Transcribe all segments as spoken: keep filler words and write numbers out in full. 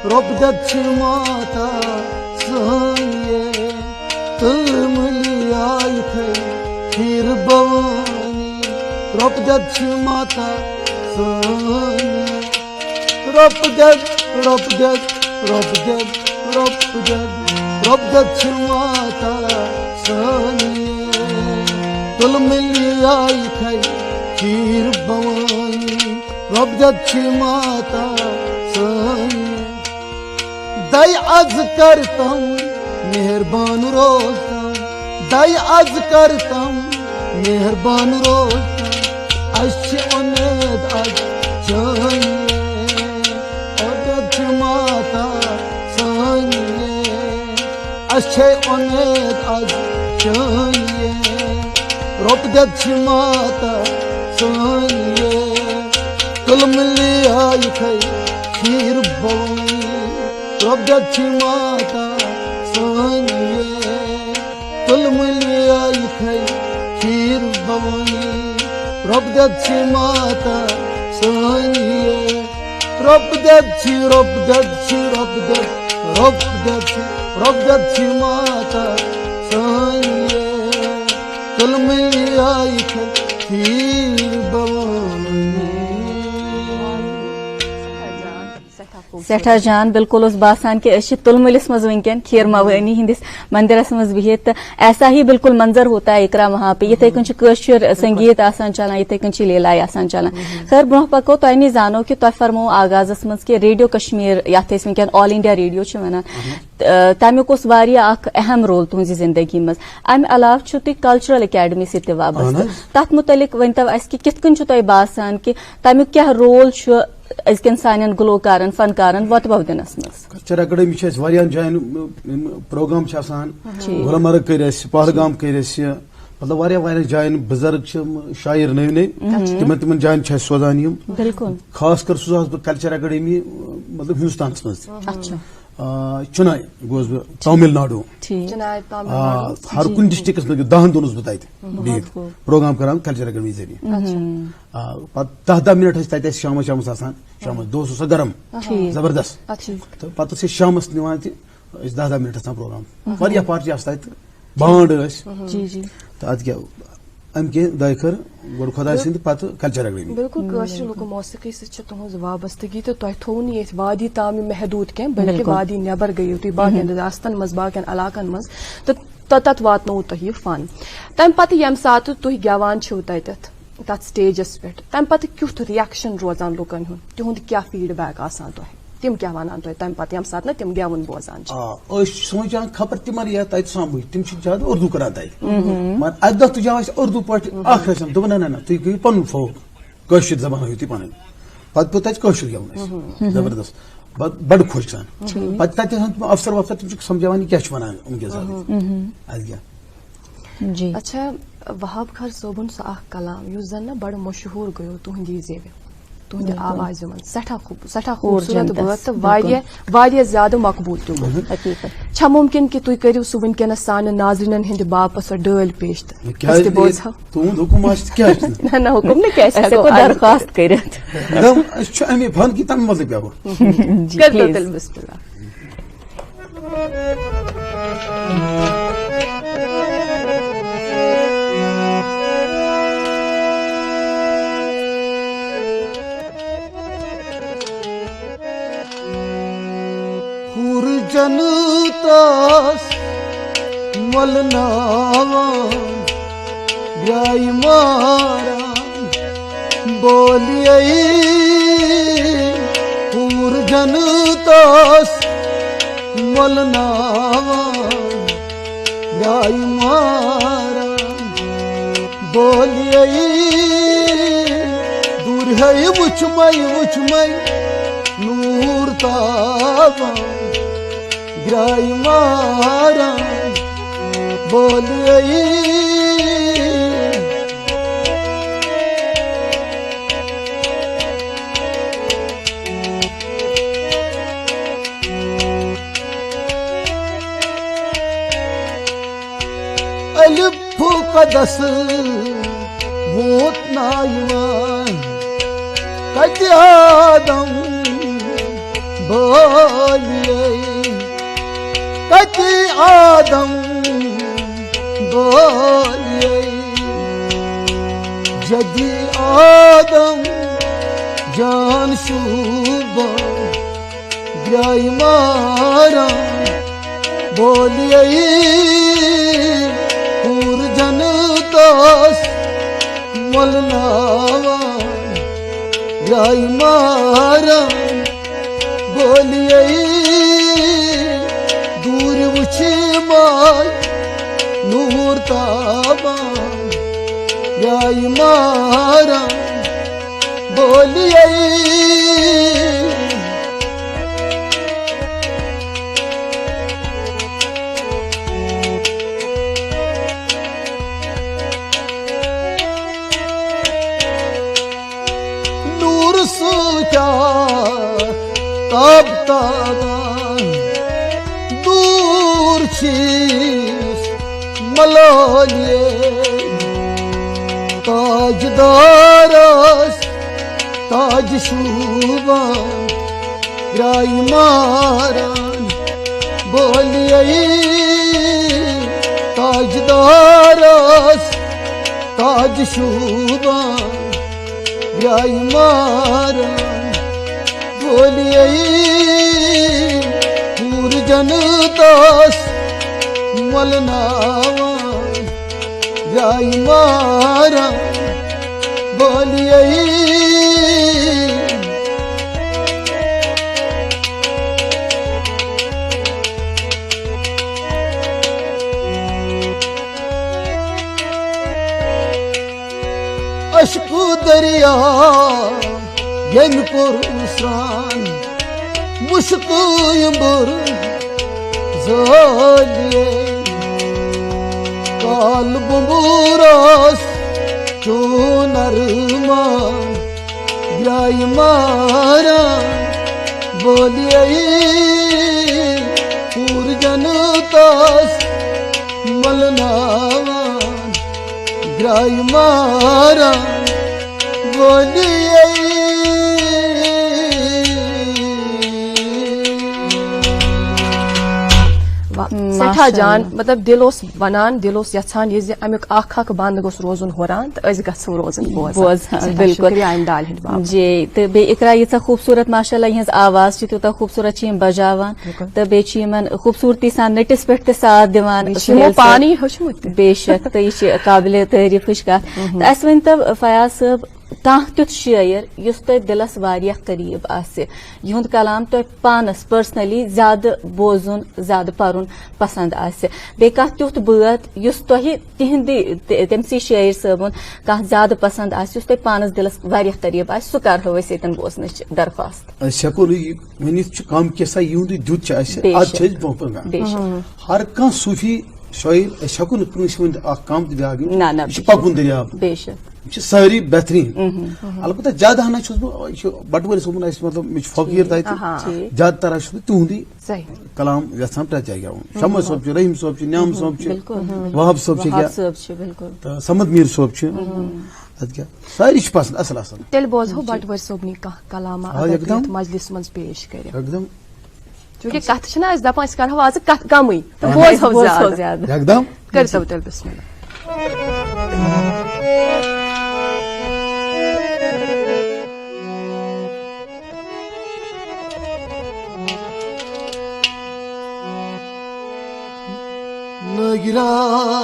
رۄپہٕ دٮ۪د چھِ ماتا سٲنۍ یے، تُلمُلہِ آیہِ تھٔے کھیٖر بھوٲنی۔ رۄپہٕ دٮ۪د چھِ ماتا سٲنۍ یے۔ رۄپہٕ دٮ۪د، رۄپہٕ دٮ۪د، رۄپہٕ دٮ۪د، رۄپہٕ دٮ۪د، رۄپہٕ دٮ۪د چھِ ماتا سٲنۍ یے۔ تُلمُلہِ آیہِ تھٔے کھیٖر بھوٲنی۔ رۄپہٕ دٮ۪د چھِ ماتا سٲنۍ۔ دَے از کر تم مہربان روز تم، دَے از کر تم مہربان روز تم۔ اَسہِ چھِ اُمید از چٲنۍ یے، رۄپہٕ دٮ۪د چھِ ماتا سٲنۍ یے۔ اَسہِ چھے اُمید از چٲنۍ یے، رۄپہٕ دٮ۪د چھِ ماتا سٲنۍ یے۔ تُلمُلہِ آیہِ تھٔے کھیٖر بھوٲنی۔ رۄپہٕ دٮ۪د چھِ ماتا سٲنۍ یے۔ تُلمُلہِ آیہِ تھٔے کھیٖر بھوٲنی۔ رۄپہٕ دٮ۪د چھِ ماتا سٲنۍ یے۔ رۄپہٕ دٮ۪د چھِ، رۄپہٕ دٮ۪د چھِ، رۄپہٕ دٮ۪د، رۄپہٕ دٮ۪د چھِ، رۄپہٕ دٮ۪د چھِ ماتا سٲنۍ یے۔ تُلمُلہِ آیہِ تھٔے کھیٖر بھوٲنی۔ سٮ۪ٹھاہ جان، بالکل اوس باسان کہِ أسۍ چھِ تُلمُلِس منٛز وٕنکیٚن کھیٖر مَوٲنی ہِنٛدِس مندرس منٛز بِہِتھ، تہٕ ایسا ہی بالکل منظر ہوتا ہے اِقرا وہاں پہ۔ یِتھَے کٔنۍ چھُ کٲشُر سنگیت آسان چلان، یِتھَے کٔنۍ چھِ لیلا آسان چلان۔ خٲر، برونٛہہ پکو، تۄہہِ نِش زانو کہِ تۄہہِ فرموو آغازس منٛز کہِ ریڈیو کشمیر، یتھ أسۍ وٕنکیٚن آل انڈیا ریڈیو چھِ ونان، تہٕ تمیُک اوس واریاہ اکھ اہم رول تُہنٛزِ زندگی منٛز۔ امہِ علاوٕ چھِو تُہۍ کلچرل اکیڈمی سۭتۍ تہِ وابستہٕ۔ تتھ متعلق ؤنۍتو اسہِ کہِ کِتھ کٔنۍ چھُ تۄہہِ باسان کہِ تمیُک کیاہ رول چھُ أزکٮ۪ن سانٮ۪ن گلوکارن، فنکارن وۄتہٕ وۄودِنس منٛز؟ کلچر اکیڈمی چھِ اَسہِ واریاہن جاین، یِم پروگرام چھِ آسان، ٹھیٖک۔ گُلمرگ کٔرۍ اَسہِ، پہلگام کٔرۍ اَسہِ، مطلب واریاہ واریاہ جاین بُزرگ چھِ، شٲعر نٔوۍ نٔوۍ، تِمن تِمن جاین چھِ اَسہِ سوزان یِم۔ بالکل۔ خاص کر سوزہس بہٕ کلچر اکیڈمی، مطلب ہندوستانس منٛز تہِ۔ اچھا۔ آ، چناے گوس بہٕ تامل ناڈو۔ ٹھیٖک۔ چناے تامل آ، ناڈو۔ ہر کُنہِ ڈسٹرکٹس منٛز دہن دۄہن اوسُس بہٕ تتہِ بِہِتھ پروگرام کران کلچر اکیڈمی ذٔریعہٕ۔ اچھا۔ آ، پتہٕ دہ دہ منٹ ٲسۍ تتہِ اَسہِ شامس، شامس آسان، شامس دۄہس اوس سُہ گرم، ٹھیٖک۔ زبردست۔ اچھا۔ تہٕ پتہٕ ٲسۍ أسۍ شامس نِوان تہِ، ٲسۍ دہ دہ منٹ آسان پروگرام۔ واریاہ پارٹی آسہٕ تتہِ، بانڈ ٲسۍ۔ جی، جی۔ تہٕ ادٕ کیٛاہ، امہِ کہِ دۄیہِ خٲر گۄڈٕ خۄداے سٕنٛدِ پتہٕ کلچر اکیڈمی۔ بالکل، کٲشرِ لُکہٕ موسیقی سۭتۍ چھِ تُہٕنٛز وابستگی تہٕ تۄہہِ تھوٚو نہٕ ییٚتھۍ وادی تام یہِ محدوٗد کینٛہہ، بلکہِ بالکل۔ وادی نٮ۪بر گٔیِو تُہۍ باقین ریاستن منٛز، باقین علاقن منٛز تہٕ تہٕ تتھ واتنووُ تۄہہِ یہِ فن۔ تمہِ پتہٕ ییٚمہِ ساتہٕ تُہۍ گٮ۪وان چھِو تتٮ۪تھ، تتھ سٹیجس پٮ۪ٹھ، تمہِ پتہٕ کیُتھ ریاکشن روزان لُکن ہُنٛد؟ تِہُنٛد کیٛاہ فیٖڈ بیک آسان تۄہہِ؟ تِم کیٛاہ ونان تۄہہِ تمہِ پتہٕ، ییٚمہِ ساتہٕ نہٕ تِم گٮ۪وُن بوزان چھِ؟ آ، أسۍ چھِ سونٛچان خبر تِمن یِیہِ تتہِ سمجھ، تِم چھِ زیادٕ اردو کران تتہِ۔ مگر اکہِ دۄہ تُج اَسہِ اردو پٲٹھۍ اکھ رسم، دوٚپُن، نہ نہ نہ، تُہۍ گٔیِو پنُن فوک، کٲشِر زبان ہٲیِو تُہۍ پنٕنۍ۔ پتہٕ پیوٚو تتہِ کٲشُر گٮ۪وُن اَسہِ۔ زبردست۔ بڑٕ خۄش گژھان۔ پتہٕ تتہِ آسان تِم افسر وفسر، تِم چھِ سمجھاوان یہِ کیٛاہ چھِ ونان وٕنکیٚس۔ اَدٕ کیٛاہ؟ جی۔ اچھا، وہاب خر صٲبُن سُہ اکھ کلام یُس زن نہ بڑٕ مشہوٗر گوٚو تُہنٛدی زیوِ، تُہنٛدِ آوازِ منٛز۔ سٮ۪ٹھاہ خوب، سٮ۪ٹھاہ خوٗبصوٗرت بٲتھ تہٕ واریاہ، واریاہ زیادٕ مقبوٗل تہِ گوٚو۔ حقیٖقت۔ چھا مُمکِن کہِ تُہۍ کٔرِو سُہ وٕنکیٚنس سانٮ۪ن ناظریٖنن ہٕنٛدِ باپتھ سۄ ڈٲلۍ پیش تہٕ أسۍ تہِ بوزہو؟ تُہُنٛد حُکُم آسہِ تہٕ کیٛاہ چھُ؟ نہ، نہ، حُکُم نہٕ کیٛاہ، أسۍ ہٮ۪کو درخواست کٔرِتھ۔ نہ، أسۍ چھِ اَمے فن کہِ تَمہِ منٛزٕے پٮ۪وان۔ جی، کٔرۍتو please۔ تیٚلہِ بسم اللہ۔ حور جنتس مۄلناوان بیاے ماران بولیے، حور جنتس مۄلناوان بیاے ماران بولیے، دوٗرِ ہے وٕچھمَے وٕچھمَے نوٗر تابان درٛاے ماران بولیے۔ الف قدس ووت نایوان کتہِ آدم بولیے، کتی آدم بولیے، جدی آدم جان شوبان گرائی ماران بولیے، پور جنتس ملناوان گرائی ماران بولیے، دور وچھی ماے نور تابان گرائی ماران بولیے۔ نور سۭتۍ تاب تابان، دوٗر چھِس ملٲلۍ تاجدارس تاج شوٗبان، گراے ماران بولیے، تاجدارس تاج شوٗبان، گراے ماران بولیے، پوٗرٕ جنتس ملناوان، گراے ماران بولیے۔ اشکو دریا ییٚمۍ کوٚر سرٛان، مُشکٕے بُر زٲلیے۔ کال بُمبُرس چون ارمان، گراے ماران بولیے، پوٗرٕ جنتس ملناوان، گراے ماران بولیے۔ واہ، سٮ۪ٹھاہ ماشاء جان، اللہ۔ مطلب، دِل اوس ونان، دِل اوس یژھان یہِ زِ امیُک اکھ اکھ بند گوٚژھ روزُن ہُران تہٕ أسۍ گژھو روزٕنۍ بوزان۔ بوزان، سٮ۪ٹھاہ بِلکُل۔ شُکریہ امہِ دالہِ ہٕنٛدِ باپتھ۔ جی، تہٕ بیٚیہِ اقرا، ییٖژاہ خوٗبصوٗرت ماشاء اللہ یِہٕنٛز آواز چھِ، تیوٗتاہ خوٗبصوٗرت چھِ یِم بجاوان۔ بِلکُل۔ تہٕ بیٚیہِ چھِ یِمن خوٗبصوٗرتی سان نٔٹِس پٮ۪ٹھ تہِ ساتھ دِوان، بیٚیہِ چھِ یِمو سُہیل صٲب۔ پانہٕ یہِ ہیوٚچھمُت تہِ۔ بے شک، تہٕ یہِ چھِ قابلِ تعریٖفٕچ کَتھ۔ مہم۔ تہٕ اَسہِ ؤنۍ تو فیاض صٲب، کانٛہہ تیُتھ شٲعر یُس تۄہہِ دِلس واریاہ قریٖب آسہِ، یِہُنٛد کلام تۄہہِ پانس personally زیادٕ بوزُن، زیادٕ پرُن پسند آسہِ، بیٚیہِ کانٛہہ تیُتھ بٲتھ یُس تۄہہِ تِہنٛدِ، تہِ-، تٔمسٕے شٲعر صٲبُن کانٛہہ زیادٕ پسند آسہِ، یُس تۄہہِ پانس دِلس واریاہ قریٖب آسہِ، سُہ کرہو أسۍ ییٚتٮ۪ن بوزنٕچ درخواست۔ أسۍ ہٮ۪کو نہٕ یہِ ؤنِتھ چھُ کم کینٛہہ، سا یِہُنٛدُے دیُت چھُ اَسہِ، بے اَدٕ چھِ شک۔ أسۍ برونٛہہ پَکان۔ بے شک۔ ہر کانٛہہ صوٗفی شٲعر، أسۍ ہٮ۪کو نہٕ کٲنٛسہِ ؤنِتھ اکھ کم تہٕ بیٛاکھ دیُن۔ نہ، نہ، یہِ چھُ بے شک۔ پکُن دٔریاب۔ بے شک۔ یِم چھِ سٲری بہتریٖن۔ مہم۔ البتہ زیادٕ ہنا چھُس بہٕ، یہِ چھُ بٹوٲرۍ صٲبُن اَسہِ، مطلب، مےٚ چھُ فقیٖر تَتہِ۔ آہا۔ ٹھیٖک۔ زیادٕ تر حظ چھُس بہٕ تِہُنٛدُے صحیح۔ کلام یژھان پرٛٮ۪تھ جایہِ گٮ۪وُن۔ شمس صٲب چھُ، رحیٖم صٲب چھُ، نعام صٲب چھُ، بِلکُل۔ وہاب صٲب چھِ وہاب کیٛاہ؟ صٲب چھِ، بِلکُل۔ تہٕ صمد میٖر صٲب چھِ۔ اَدٕ کیٛاہ، سٲری چھِ پسنٛد، اَصٕل، اَصٕل۔ تیٚلہِ بوزہو بٹوٲرۍ صٲبنٕے کانٛہہ کلامہ آ، ادب یکدم۔ یتھ مجلسہِ منٛز پیش کٔرِتھ۔ یکدم۔ چونکہ کتھٕ چھِنہ أسۍ دپان، أسۍ کرہو آزٕ کتھ کمٕے تہٕ بوزہو بوزہو زیادٕ۔ زیادٕ۔ یکدم۔ کٔرۍتو تیٚلہِ بسم اللہ۔ نگرا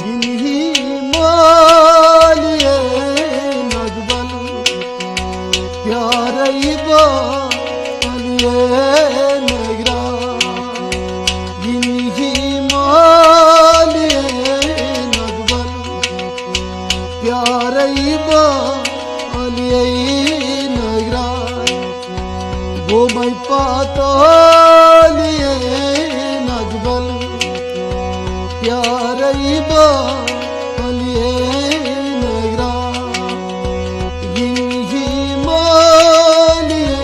گِنٛدی مالیے نگبل، پیارے بالیے نگرا گِنٛدی مالیے نگبل، پیارے بالیے نگرا۔ گوٚمَے پاتالیے نگبل، پیارے بالیے نگرا۔ یِنہی مالیے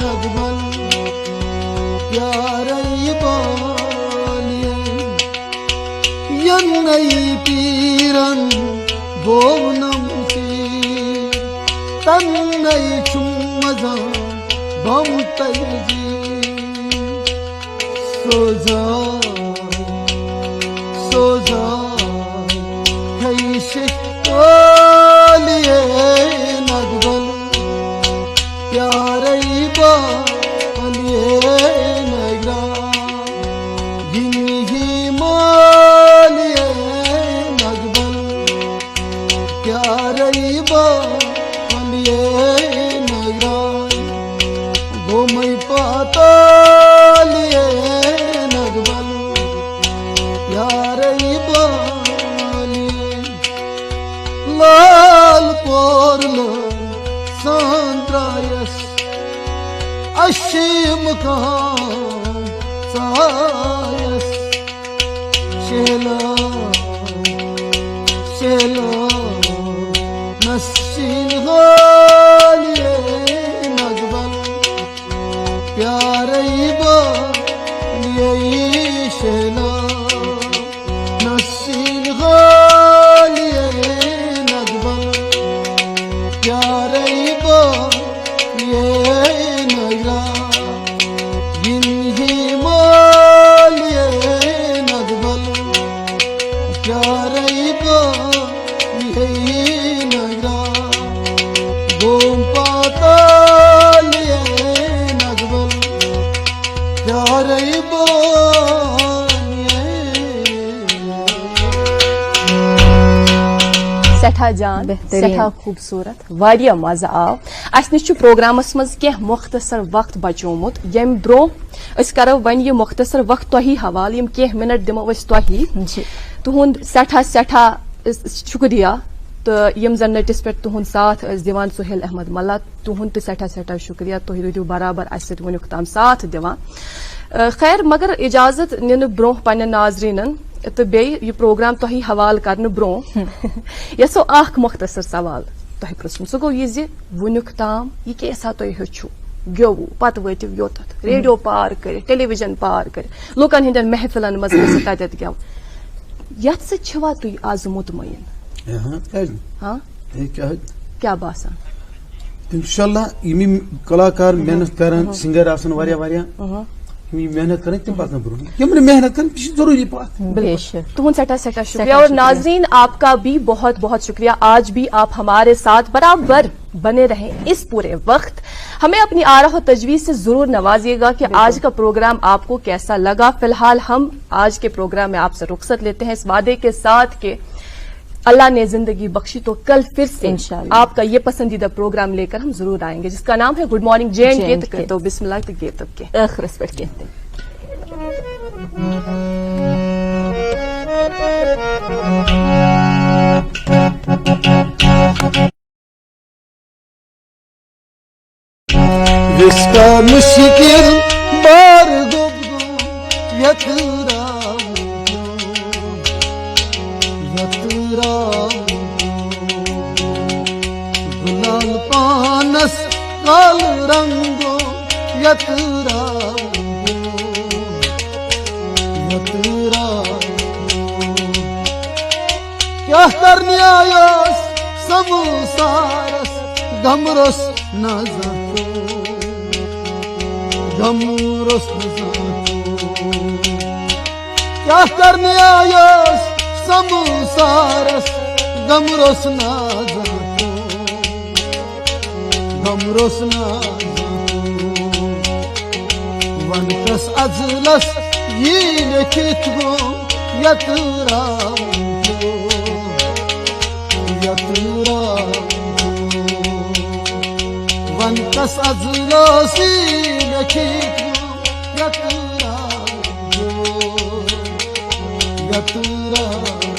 نگبل، پیارے بالیے۔ یَنَے پیٖرَن بوونَم ژیٖر، تَنَے چھُم مَزان غم تجزی سوزاے، سوزاے کھیہِ شیٚہہِ ٹولیے نگبل، پیارے بالیے نگران، یِنہٕ ہی مالیے نگبل، پیارے بالیے نگران، گوٚمے پاتالیے نگبل، پیارے بالیے۔ لال پور لٲن سان درٛایس، اشی مقام ژایس۔ شیلا، شیلا، نسین حالیے نگبل، پیارے بالیے شیلا، نسین حالیے نگبل، پیارے بالیے نگران، یِنہٕ ہی مالیے نگبل، پیارے بالیے نگران، گوٚم پاتالیے نگبل، پیارے بالیے۔ سٮ۪ٹھاہ جان، بہتریٖن۔ سٮ۪ٹھاہ خوٗبصوٗرت، واریاہ مَزٕ آو۔ اَسہِ نِش چھُ پروگرامَس منٛز کینٛہہ مۄختصر وقت بچومُت، ییٚمہِ برٛونٛہہ أسۍ کرو وۄنۍ یہِ مۄختصر وقت تۄہی حوالہٕ، یِم کینٛہہ مِنٹ دِمو أسۍ تۄہی۔ جی۔ تُہُنٛد سٮ۪ٹھاہ، سٮ۪ٹھاہ شُکریہ، تہٕ یِم زَن نٔٹِس پٮ۪ٹھ تُہُنٛد ساتھ ٲسۍ دِوان، سُہیل احمد ملا، تُہُنٛد تہِ سٮ۪ٹھاہ، سٮ۪ٹھاہ شُکریہ۔ تُہۍ روٗدِو برابر اَسہِ سۭتۍ وٕنیُک تام ساتھ دِوان۔ آ، خیر، مگر اجازت نِنہٕ برٛونٛہہ پننٮ۪ن ناظریٖنن تہٕ بیٚیہِ یہِ پروگرام تۄہہِ حوالہٕ کرنہٕ برٛونٛہہ یژھو اکھ مۄختصر سوال تۄہہِ پرٛژھُن۔ سُہ گوٚو یہِ زِ وٕنیُک تام یہِ کینٛژھا تۄہہِ ہیوٚچھُو، گیوٚوُ، پتہٕ وٲتِو یوٚتتھ، ریڈیو پار کٔرِتھ، ٹیلی ویژن پار کٔرِتھ، لُکن ہٕنٛدٮ۪ن محفلن منٛز ٲسِو، تتٮ۪تھ گٮ۪و۔ یتھ سۭتۍ چھِوا تُہۍ از مطمئن؟ ہاں، کیٛازِ نہٕ؟ ہاں؟ ہے، کیٛاہ؟ کیٛاہ باسان؟ انشاءاللہ، یِم یِم کلاکار محنت کران، سنگر آسان واریاہ واریاہ، یِم یِم محنت کران، تِم پکان برونٛہہ۔ یِم نہٕ محنت کران، تِم چھِ ضروٗری پتھ۔ بے شک۔ تُہُنٛد سٮ۪ٹھاہ، سٮ۪ٹھاہ شُکریہ۔ سٮ۪ٹھاہ اور شُکریہ۔ ناظرین، آپ کا بھی بہت بہت شکریہ، آج بھی آپ ہمارے ساتھ برابر بنے رہیں اس پورے وقت۔ ہمیں اپنی آراہ و تجویز سے ضرور نوازیے گا کہ بالکل۔ آج کا پروگرام آپ کو کیسا لگا۔ فی الحال ہم آج کے پروگرام میں آپ سے رخصت لیتے ہیں اس وعدے کے ساتھ کہ اللہ نے زندگی بخشی تو کل پھر سے انشاءاللہ۔ آپ کا یہ پسندیدہ پروگرام لے کر ہم ضرور آئیں گے، جس کا نام ہے good morning J and K. J and K. تو بسم اللہ تہٕ گیتُک کینٛہہ۔ ٲخرس پٮ۪ٹھ کینٛہہ تہِ۔ وستا مشکل بار گوٚب گوٚو یتھ راو، یتھ راو۔ گلال پانس کال رنگو یتھ راو، یتھ راو۔ کیٛاہ کرنہِ آیوس سمسارس، غم روٚس نہ زانٛہہ، غم روٚس نہ زانٛہہ۔ کیٛاہ کرنہِ آیوس سمسارس، غم روٚس نہ زانٛہہ، غم روٚس نہ زانٛہہ۔ ون کس ازلس یی لیکھِتھ گوٚو یتراو، یتراو۔ ون کس ازلس یی لیکھِتھ گوٚو یتراو، یتراو۔